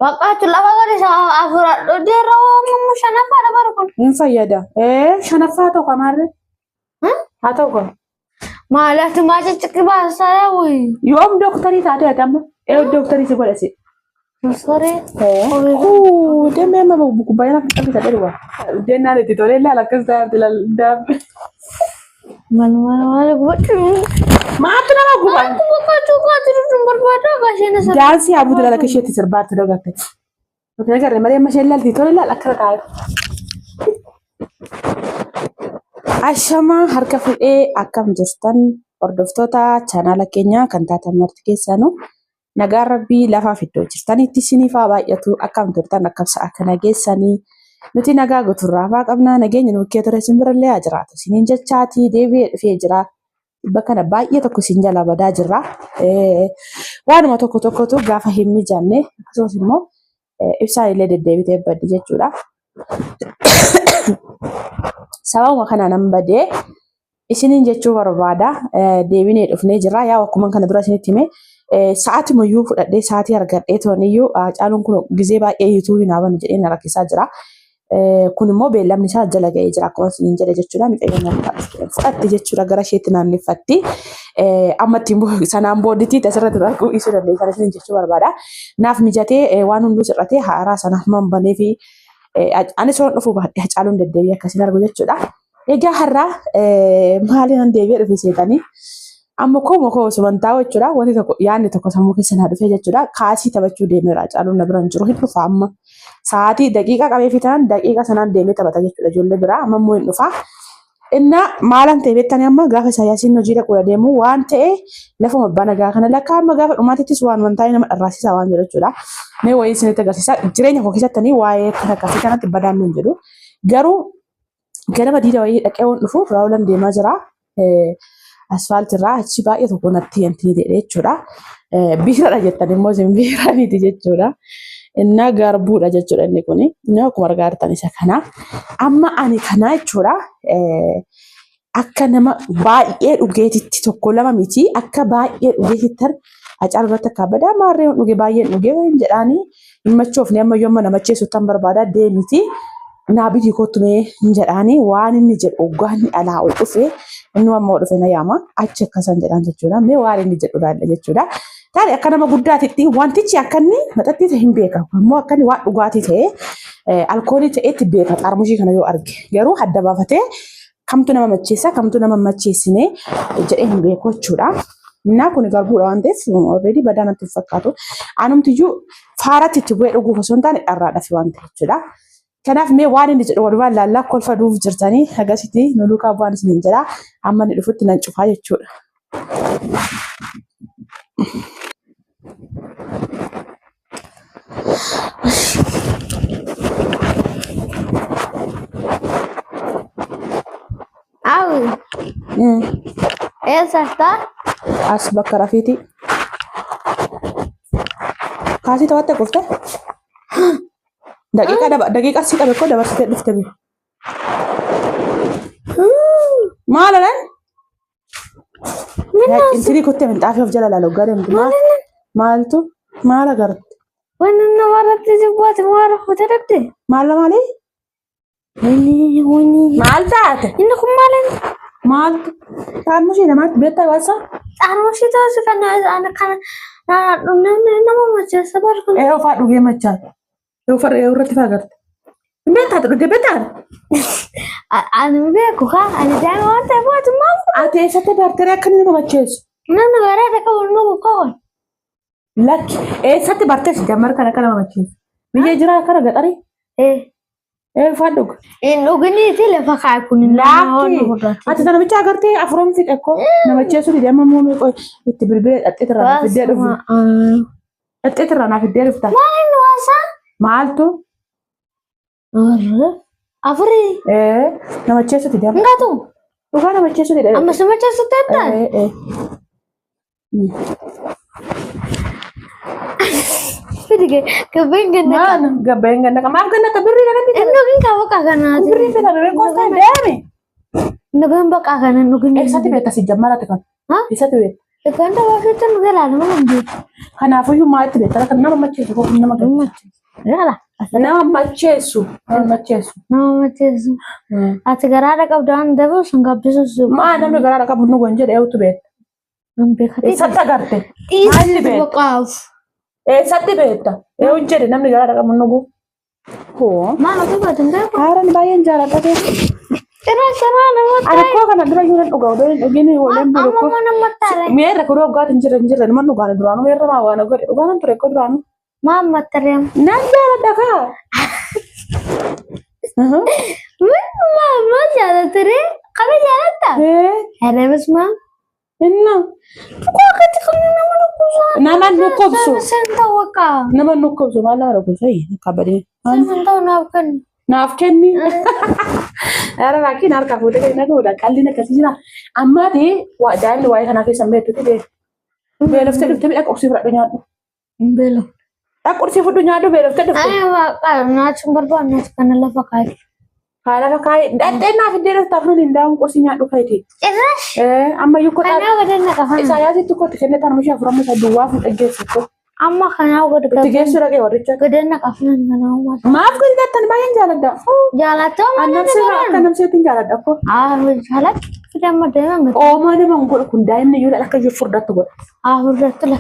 Bakka achi lafa gadi afur deerra waamamu shanaffaadha bara kun. Hin fayyada. Shanaffaa ta'u kamaarre. Haa ta'u qaba. Maali ati maa cicciqi baasaa wayi. Yoom dooktarii taate ati amma? Ee dooktarii si godhase. Sorry. Huu deemee amma kubbaayyaa naaf qabdi ta'e dhugaa. Dennaan itti tolee laala akkas taate laala. Maal maal maal godhu. Maaltu nama guba? Bakka cuuqaa jiru sun barbaada gasheen isa. Daansii haa buutu laala akka isheetti sirbaatti dhagatte. Nuti agarre malee amma isheen laalti tole laala akkana taa'e. Ashamaa harka fuudhee akkam jirtan hordoftoota chaanaala keenyaa kan taatan marti keessanuu nagaan rabbii lafaaf iddoo jirtanitti isiniif haa baay'atu akkam turtan akkam sa'a kana geessanii nuti nagaa guuturraa faa qabnaa nageenya nu bukkee ture isin birallee haa jiraatu isiniin jechaatii deebi'ee dhufee jira. Dhibba kana baay'ee tokko isin jalaa badaa jirra. Waanuma tokko tokkotu gaafa hin mijanne akkasumas immoo ibsaan illee deddeebitee baddi jechuudha. Sababuma kanaan an badee isiniin jechuu barbaada. Deebinee dhufnee jirra. Yaa akkuma kana dura isinitti hime sa'aatimayyuu fudhadhee sa'aatii argadhee tooniyyuu Hacaaluun kun gizee baay'ee yuutuubii naa banu jedhee na rakkisaa jira. Kun immoo beellamni isaa jala ga'ee jira akkuma isiniin jedhe jechuudha. Mucayyoon fudhatti jechuudha gara isheetti naanneffatti. Amma ittiin sanaan boodditti asirratti arguu dhiisuu dandeessan isiniin jechuu barbaada. Naaf mijatee waan hunduu sirratee haaraa sana man banee fi anis waan dhufuu baadhee Hacaaluun deddeebi'ee akkasiin argu jechuudha. Egaa har'aa maaliin deebi'ee dhufe seetanii? Amma koo mokoo osoo hin taa'u jechuudha. Wanti tokko yaadni tokko sammuu keessa naa dhufee jechuudha. Kaasii taphachuu deemeera. Caaluun na bira hin jiru. Hin dhufa amma. Sa'aatii daqiiqaa qabee fi tanan daqiiqaa sanaan deemee taphata jechuudha. Ijoollee biraa amma immoo hin dhufa. Inna maalan ta'e beektanii amma gaafa Isaayyaasiin hojii dhaquudha deemu waan ta'e lafuma abbaa nagaa kana lakkaa amma gaafa dhumaatittis waan wantaa'ee nama dharraasisaa waan jedhu jechuudha. Mee wayii isinitti agarsiisa. Jireenya koo keessattanii waa'ee akkana akkasii kanatti badaan hin jedhu. Garuu ganama diida wayii dhaqee waan dhufu raawulan deemaa jira. Asfaaltii irraa achi baay'ee tokko natti yantii jedhe jechuudha. Biiradha jettan immoo isin biiraa miti jechuudha. Innaa garbuudha jechuudha inni kuni. Inni akkuma argaa jirtan isa kana. Amma ani kana jechuudha. Akka nama baay'ee dhugeetitti tokko lama miti akka baay'ee dhugeetitti Hacaaluu irratti akka badaa maarree dhuge baay'een dhugee wayin jedhaanii hin machoofne amma yoo amma na macheessu tan barbaada deemiti naa bitii kottu mee hin jedhaanii waan inni jedhu oggaa inni alaa ol dhufe inni amma ol dhufe na yaama achi akkasan jedhaan jechuudha mee waan inni jedhu laalla jechuudha. Taari akka nama guddaatitti wantichi akka inni maxaxxii ta'e hin beekamu ammoo akka inni waan dhugaatii ta'e alkoolii ta'etti beeka xaarmushii kana yoo arge garuu adda baafatee kamtu nama macheessa kamtu nama hin macheessine jedhee hin beeku jechuudha. Innaa kun garbuudha waan ta'eef already badaa natti hin fakkaatu. Anumtiyyuu faaratti itti bu'ee dhuguuf osoo hin taane dharraadhaaf waan ta'e jechuudha. Kanaaf mee waan inni jedhu walumaan laallaa kolfa duuf jirtanii agasitti nu duukaa bu'aan isiniin jedha. Amma inni dhufutti nan cufaa jechuudha. Awi, eessa jirta? As bakka rafiiti. Kaasii taphatte qufte? Daqiiqaa daba daqiiqaa si qabe koo dabarsitee dhufte bi. Maal alan? Intinii kuttee minxaafii of jala laalu gadeemtu maal maaltu maal agarte? Wanni namarratti jibbaate maal fuute dhabde? Maal maali? Wanni wanni. Maal taate? Inni kun maal inni? Maaltu? Xaarmushii namaatti beektaa waasa? Xaarmushii taasisu kana ana kana namni nama macheessa barkun. Ee ofaa dhugee machaata. Yoo farra yoo irratti faa garte. Hin beektaa dhugee beektaa? Ani beeku kaa ani daa'ima waan ta'eef waati maal Ati eessatti bartee akka inni nama macheessu? namni bareeda qabu nu qabu. Lakki eessatti bartee si jammar kan akka nama macheessu? Biyya jiraa akkana gaxarii? Ee Ee faa dhuga. hin dhuginiiti lafa kaa'e kun Lakki ati sana bicha agartee afuran fixe koo nama macheessu dide amma immoo meeqoo itti bilbilee dhaqxee irraa naaf fiddee dhufu. Dhaqxee irraa naaf fiddee dhufta. Maal inni waasaa? Maaltu? Afurii. Ee nama macheessu dide amma. Hin gatu. Dhugaa nama macheessu dide. Amma si macheessu teetta? Ee ee. Fidi gabbeen ganna Maal gabbeen ganna qaba. Maaf ganna akka birrii kana bita. Inni dhugin qaba baqa kanaati. Birrii bita birrii koostaa deemi. Inni dhugin baqa kana dhugin. Eessatti beekta si jammarate kan? Ha? Eessatti beekta? Wanta baasheetti nu galaa nama hin beeku. Kanaafuyyuu maalitti beektaa? Kan nama macheessu koo nama gaddisiisu. Gala. Nama macheessu. Nama macheessu. Nama macheessu. Ati garaadha qabda waan ta'eef sun gabbisuus. Maa namni garaadha qabu nu gon jedhe eewutu beekta. Nan beekate. Eessatti agarte? Maalli beekta? Boqaaf. Eessatti beekta? Eewutu jedhe namni garaadha qabu nu gu. Hoo. Maal otoo baatu hin beeku. Haaraan baay'een jaaladha ta'e. Cira cira nama Ani koo kana dura yoo dhugaa odoo hin dhugin waliin bulu amma koo. mana mattaare. Mi'eerra koo dhugaatiin hin jirre hin jirre nama dhugaan duraanuu mi'eerra maa waan godhe dhugaan ture koo duraanuu. Maal mattaare? Nan jaaladha kaa. Maal maal jaalatare? Kana jaalatta? Herreebas maal? Inna Koo akkatti kan nama dhukkubsu. nama dhukkubsu. Sen ta'u akka. Nama dhukkubsu maal nama dhukkubsu ayi kabbadee. Sen ta'u naaf kennu. Naaf kenni. Ara laakiin harka fuutee kan inni godha qalliin akkasii jira. Ammaati daa'imni waa'ee kanaa keessa hin beektutti beeku. Beeloftee dhuftee miidha qursii fudhadhu nyaadhu. Hin beelu. Qursii fudhu nyaadhu beeloftee dhufte. Ani waaqa nyaachuun barbaadu nyaata kana lafa kaa'e. Haa lafa kaa'e dhadhee naaf iddoo dhuftaaf nuun hin daa'uun qursii nyaadhu ka'eeti. Cirrash. Amma yukkoo Kanaa gadanna qafana. Isaayaasitti kootti kenne tan mushee afuramma isa duwwaa fuudhee geessu ko. Amma kanaa gad Itti geessu dhaqee warricha. gadanna qafana kanaa uummata. Maaf kun jettan baay'een jaaladha. Jaalatoo mana Annamsee akka namseetiin jaaladha ko. Ah, jaalatti fidamma deeman gad. Oomaa nama hin godhu kun daa'imni iyyuu akka iyyuu furdattu godha. Ah, furdattu la.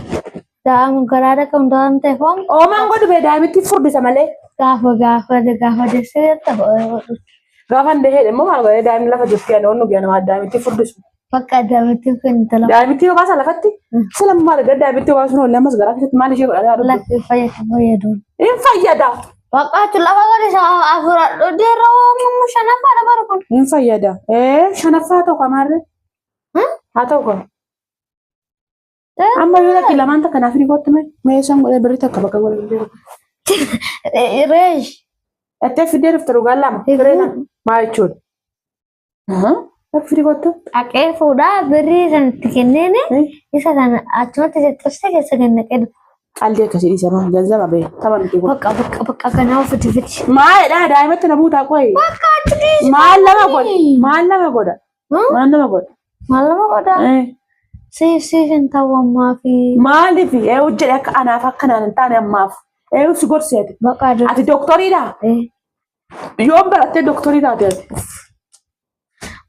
Daa'ima garaadha kan daa'ima ta'e foon Oomaan godhu bee daa'imitti furdisa malee. gaafa gaafa gaafa deessee ta'u. Gaafa hin dahee immoo maal godhee daa'imni lafa jirti ani onnu guyyaa namaa daa'imitti furdisu. Bakka daa'imatti kan intala Daa'imitti yoo baasan lafatti sila maal gadda daa'imitti yoo baasun oolle ammas garaa keessatti maal ishee godha yaa lakkii fayyadu fayyadu. Hin fayyada. Bakka achi lafa gadi afura dheeraa uumamu shanaffaadha bara kun. Hin fayyada. Ee shanaffaa ta'u kamaarre. Haa ta'u kan. Amma yoo lakki lamaan takka naaf hirikootti mee meeshaan godhee birrii takka bakka godhee hin beeku. Reesh. Dhattee fiddee dhufte dhugaan lama. Firee lama. Maa jechuudha? Akka firikootti. Dhaqee fuudhaa birrii san itti kenneeni isa sana achumatti caccabsee keessa gad naqee dhufa. Qalbii akkasii dhiisama. Ganzaba bee. Tapha miti kun. Bakka bakka bakka kanaa fiti fiti. Maalidha daa'imatti na buutaa qoyi. Bakka achi dhiisi. Maal lama godha? Maal lama godha? Maal nama godha? Maal nama godha? Siif siif hin ta'u ammaa fi. Maaliif eewu jedhe akka anaaf akka naan hin taane ammaaf. Eewu si gorsi ati. Bakka adu. Ati dooktoriidha? Yoom barattee dooktorii taate ati?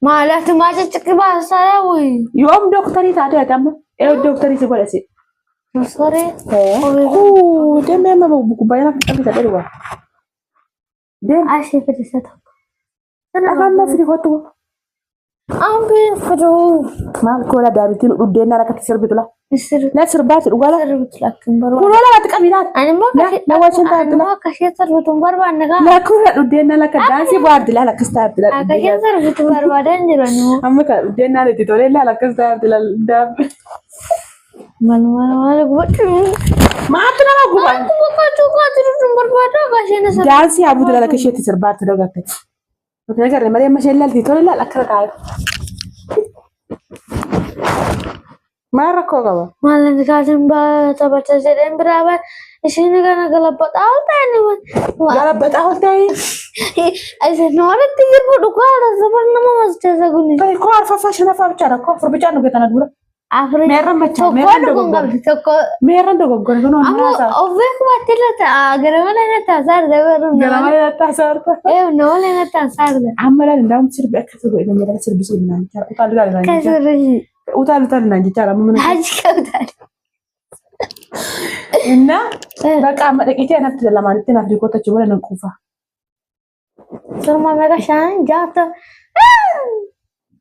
Maal ati maa cicciqi baasaa wuyi. Yoom dooktorii taate ati amma? Eewu dooktorii si godha si. Sorry. Kuu deemee amma kubbaayyaa naaf hin qabne dhugaa. Deem. Ashee fedhisa tokko. Dhagaan ma fidi kottu. Ambi fiduu. Maal koola daabittiin dhuddeen akkatti sirbitu la. Sirbi Na sirbaati dhugaa la. sirbitu lakkin barbaadu. Kunoo lamatti qabilaati. Ani immoo Na wajjin taate la. akka ishee sirbitu hin barbaanne kaa. Na kuula dhuddeen na lakka daansii bohaarti laala akkas taate la. Akka ishee sirbitu barbaadan jiru ani immoo. Amma kana dhuddeen naan itti tolee laala akkas taate la. Maal maal maal godhu. Maatu nama guba. Akkuma kaachuu kaachuu hin barbaadu akka isheen sirbitu. Daansii haa buutu laala akka isheetti sirbaatti dhagatte. Nuti agarre malee amma isheen laalti tole laala akkana taate. Maal rakkoo qaba? Maal inni kaasin taphachaa jedheen biraa baa isheen kana galabbaxaa ol ta'e ni Galabbaxaa ol ta'e. Isin walitti jirbu dhugaa sabar nama masteessa kuni. Tole koo arfaffaa shanaffaa bichaadha koo afur bichaan dhuge tana dura. Afuri Meerran machaa tokko meerran dhuguun dogoggora. qabdi tokko. Meerran dogoggora kun waan Amma haasaa. of beekumatti illee ta'a gara malee na taasisaa garuu Gara malee taasisaa. Ee nama malee na taasisaa. Amma laal ndaa'um sirbi akka sirbi inni jedhama sirbi sirbi naan jechaadha. Utaalu utaalu naan jechaadha. Kasirri Utaalu utaalu naan jechaadha. Amma mana. haji qabdaa. Inna bakka amma dhaqitee anatti lamaanitti naaf rikoota achi booda nan quufa. Torba meeqa shan jaata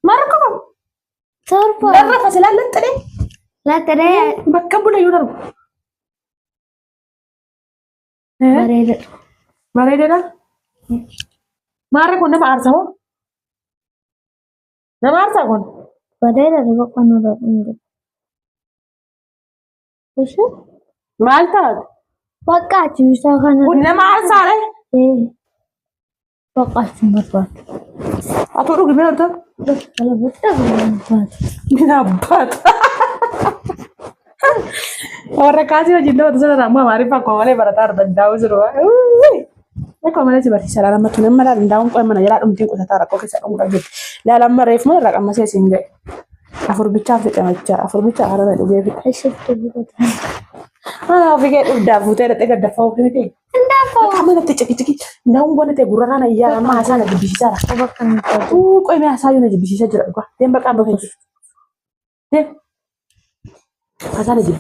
Maal rakkoo qaba? torba. Narra fasilaa laxxadhee Laxxadhee bakka bula yoo darbu. Bareeda. Bareedaadha. Maarri kun nama aarsa moo? Nama aarsaa kun? Bareedaadha boqonnaa irraa dhumde. Ishee Maal taate? bakka achi isaa kana. Kun nama aarsaadha. Bakka achi hin barbaadu. Atoo dhugi mee hortaa? Kana booda barbaadu. Min abbaata. Warra kaasii wajjin ta'u sana raammoo amaariffaa akkuma malee barataa argan daa'uu jiru. Akkuma malee si barsiisa laala mattu nama laala daa'uun qo'e mana jalaa dhumtiin qusataa rakkoo keessa dhumuu jirti. Laala amma reefu mana irraa qammasee siin ga'e. Afur bichaan fixe machaa. Afur bichaa harana dhugee fixe. Ishiftu biqiltu. Ana ofii kee dhugdaa fuutee dhaqxee gaddaffaa ofii miti. Bakka manatti ciki ciki. Ndaa'uun bona ta'e gurrarraa na iyyaa amma haasaa na jibbisiisaara. Bakka nu taatu. Uu qoy mee haasaa yoo na jibbisiisaa jira dhugaa. Deem bakka amma keessa. Deem. Haasaa na jibbisiisa.